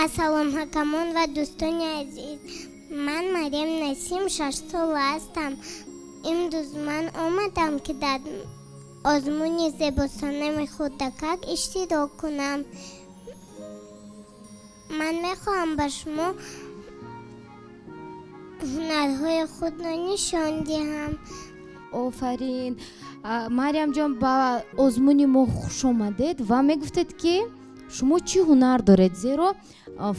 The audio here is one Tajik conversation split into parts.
Ассалом ҳакамон ва дӯстони азиз. Ман Марьям Насим, 6 сола ҳастам. Имрӯз ман омадам, ки дар озмуни зебосанами хурдакак иштирок кунам. Ман мехоҳам ба шумо ҳунарҳои худро нишон диҳам. Офарин, Марьямҷон, ба озмуни мо хуш омадед ва мегуфтед, ки шумо чӣ ҳунар доред, зеро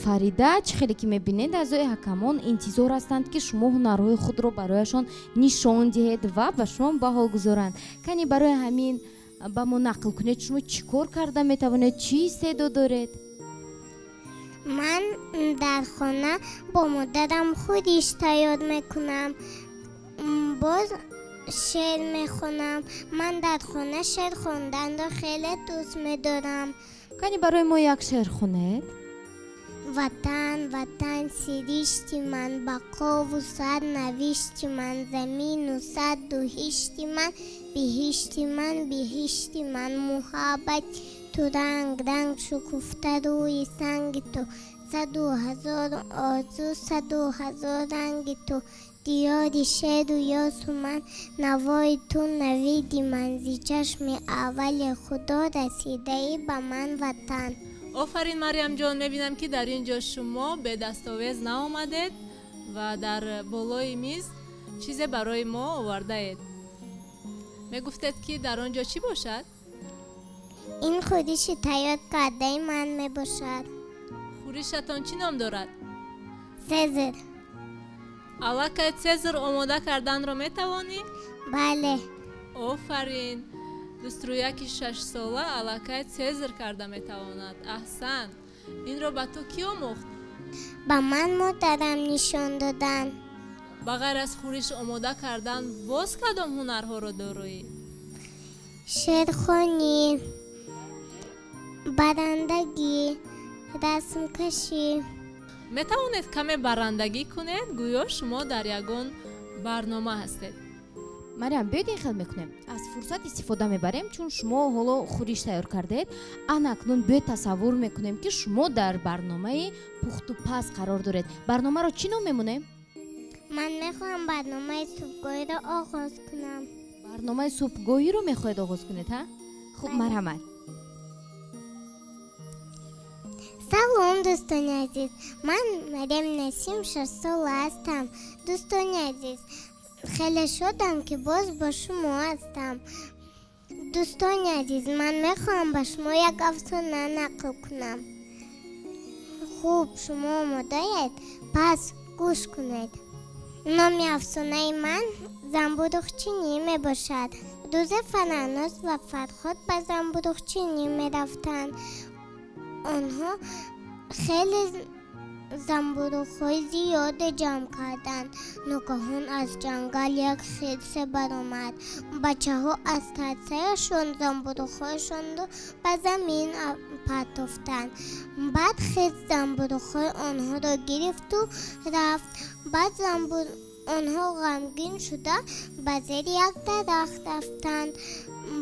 Фарида, чӣ хеле ки мебинед, аъзои ҳакамон интизор ҳастанд, ки шумо ҳунарҳои худро барояшон нишон диҳед ва ба шумо баҳо гузоранд. Кани, барои ҳамин ба мо нақл кунед, шумо чӣ кор карда метавонед, чӣ истеъдод доред? Ман дар хона бо модарам хӯриш тайёр мекунам, боз шеър мехонам. Ман дар хона шеър хонданро хеле дӯст медорам. Кани, барои мо як шеър хонед. Ватан, Ватан, сиришти ман, бақову сарнавишти ман, замину саду ҳишти ман, биҳишти ман, биҳишти ман. Муҳаббати ту ранг ранг шукуфта рӯи санги ту, саду ҳазор орзу, саду ҳазор ранги ту. Диёри шеру ёсуман, навои ту навиди ман, зи чашми аввали Худо расидаӣ ба ман, Ватан. Офарин, Марьямҷон. Мебинам, ки дар ин ҷо шумо бедастовез наомадед ва дар болои миз чизе барои мо овардаед. Мегуфтед, ки дар он ҷо чӣ бошад? Ин хӯриши тайёр кардаи ман мебошад. Хӯришатон чӣ ном дорад? Сезар. Аллакай цезар омода карданро метавонӣ? Бале. Офарин, дӯстрӯяки 6-сола аллакай цезар карда метавонад. Аҳсан! Инро ба ту кӣ омӯхт? Ба ман модарам нишон доданд. Ба ғайр аз хӯриш омода кардан, боз кадом ҳунарҳоро дороӣ? Шеърхонӣ, барандагӣ, расмкашӣ. Метавонед каме барандагӣ кунед? Гӯё шумо дар ягон барнома ҳастед. Марьям, биёед, ин хел мекунем: аз фурсат истифода мебарем, чун шумо ҳоло хӯриш тайёр кардед. Ана акнун биёед, тасаввур мекунем, ки шумо дар барномаи пухтупаз қарор доред. Барномаро чӣ ном мемонем? Ман мехоҳам барномаи субҳгоҳиро оғоз кунам. Барномаи субҳгоҳиро мехоҳед оғоз кунед, ҳа? Хуб. Бале. Марҳамат. Салом, дӯстони азиз. Ман Марьям Насим, 6-сола ҳастам. Дӯстони азиз, хеле шодам, ки боз бо шумо ҳастам. Дӯстони азиз, ман мехоҳам ба шумо як афсона нақл кунам. Хуб, шумо омодаед? Пас гӯш кунед. Номи афсонаи ман «Замбуруғчинӣ» мебошад. Рӯзе Фарҳноз ва Фарҳод ба замбуруғчинӣ мерафтанд. Онҳо хеле замбуруғҳои зиёде ҷамъ карданд. Ногаҳон аз ҷангал як хирсе баромад. Бачаҳо аз тарсаяшон замбуруғҳояшонро ба замин партофтанд. Баъд хирс замбуруғҳои онҳоро гирифту рафт. Баъд онҳо ғамгин шуда ба зери як дарахт рафтанд.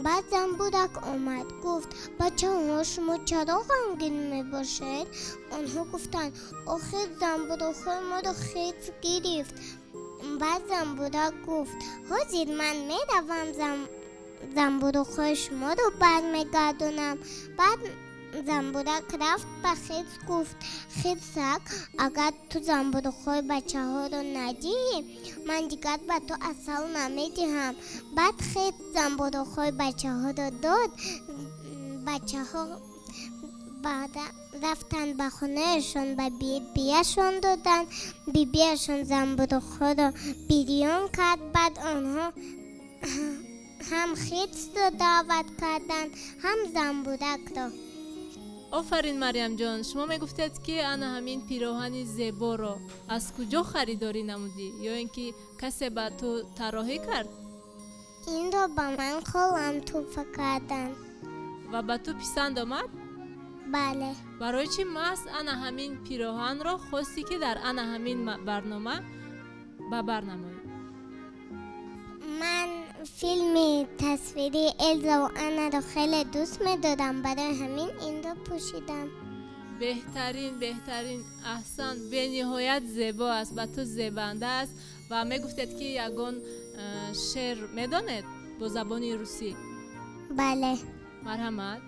Баъд замбурак омад, гуфт: «Бачаҳо, шумо чаро ғамгин мебошед?» Онҳо гуфтанд: «Охир замбуруғҳои моро хирс гирифт». Баъд замбурак гуфт: «Ҳозир ман меравам, замбуруғҳои шуморо бармегардонам». Баъд замбурак рафт, ба хирс гуфт: «Хирсак, агар ту замбуруғҳои бачаҳоро надиҳӣ, ман дигар ба ту асал намедиҳам». Баъд хирс замбуруғҳои бачаҳоро дод. Бачаҳо рафтанд ба хонаашон, ба бибиашон доданд. Бибиашон замбуруғҳоро бирён кард. Баъд онҳо ҳам хирсро даъват карданд, ҳам замбуракро. Офарин, Марьямҷон. Шумо мегуфтед, ки ана ҳамин пироҳани зеборо аз куҷо харидорӣ намудӣ ё ин ки касе ба ту тарроҳӣ кард? Инро ба ман холам тӯҳфа карданд. Ва ба ту писанд омад? Бале. Барои чӣ маҳз ана ҳамин пироҳанро хостӣ, ки дар ана ҳамин барнома ба бар намоӣ? Ман филми тасвирии Элзаву Аннаро хеле дӯст медорам, барои ҳамин инро пӯшидам. Беҳтарин, беҳтарин, аҳсан, бениҳоят зебо аст, ба ту зебанда аст. Ва мегуфтед, ки ягон шеър медонед бо забони русӣ? Бале. Марҳамат.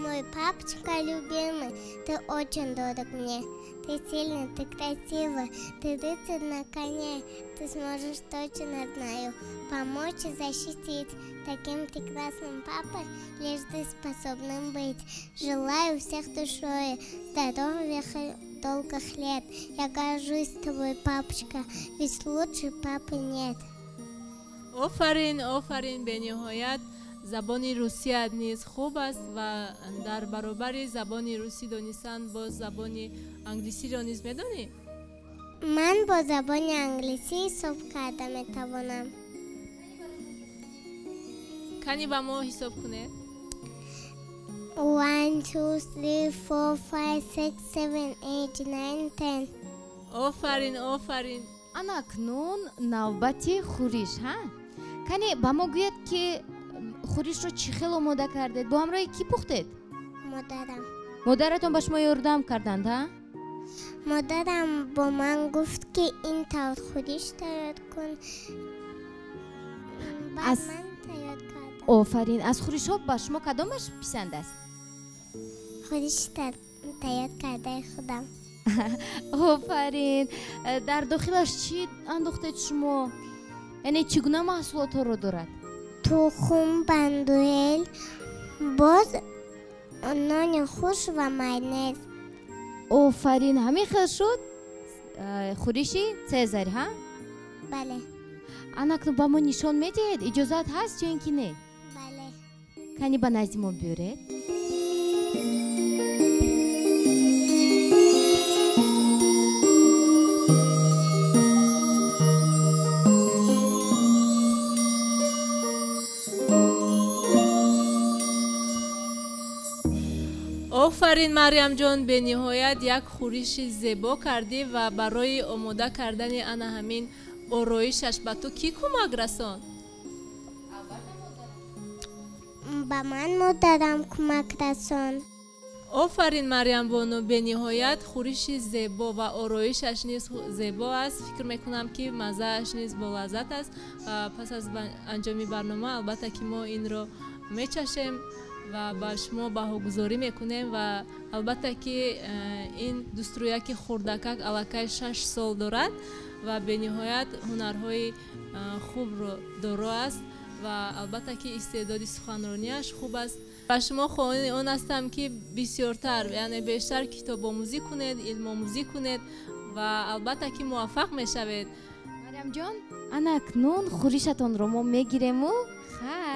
Мой папочка любимый, ты очень дорог мне. Ты сильный, ты красивый, ты рыцарь на коне. Ты сможешь, точно знаю, помочь и защитить. Таким прекрасным папой лишь ты способным быть. Желаю всех душой здоровья, долгих лет. Я горжусь тобой, папочка, ведь лучше папы нет. Офарин, офарин, бениҳоят забони русият низ хуб аст ва дар баробари забони русӣ донистан боз забони англисиро низ медонӣ? Ман бо забони англисӣ ҳисоб карда метавонам. Кани ба мо ҳисоб кунед. 1, 2, 3, 4, 5, 6, 7, 8, 9, 10. Офарин, офарин. Ана акнун навбати хӯриш, ҳа? Кани ба мо гӯяд, ки хӯришро чӣ хел омода кардед? Бо ҳамроҳи кӣ пухтед? Модарам. Модаратон ба шумо ёрдам карданд, ҳа? Модарам бо ман гуфт, ки ин тавр хӯриш тайёр кун. Баъд ман тайёр кардам. Офарин. Аз хӯришҳо ба шумо кадомаш писанд аст? Хӯриши тайёр кардаи худам. Офарин. Дар дохилаш чӣ андохтед шумо? Яъне чӣ гуна маҳсулотҳоро дорад? Тухм, бандуэл, боз нони хушк ва майонез. Офарин. Ҳамин хел шуд хӯриши Цезарь, ҳа? Бале. Ана акнун ба мо нишон медиҳед? Иҷозат ҳаст ё ин ки не? Бале. Кани ба назди мо биёред. Офарин, Марьямҷон, бениҳоят як хӯриши зебо кардӣ ва барои омода кардани ана ҳамин ороишаш ба ту кӣ кӯмак расонд? Ба ман модарам кӯмак расонд. Офарин, Марьямбону, бениҳоят хӯриши зебо ва ороишаш низ зебо аст. Фикр мекунам, ки маззааш низ болаззат аст ва пас аз анҷоми барнома албатта ки мо инро мечашем ва ба шумо баҳогузорӣ мекунем ва албатта ки ин дӯстрӯяки хурдакак аллакай 6 сол дорад ва бениҳоят ҳунарҳои хубро доро аст ва албатта ки истеъдоди суханронияш хуб аст. Ба шумо хоҳони он ҳастам, ки бисёртар, яъне бештар китобомӯзӣ кунед, илмомӯзӣ кунед ва албатта ки муваффақ мешавед. Марьямҷон, ана акнун хӯришатонро мо мегирему хай.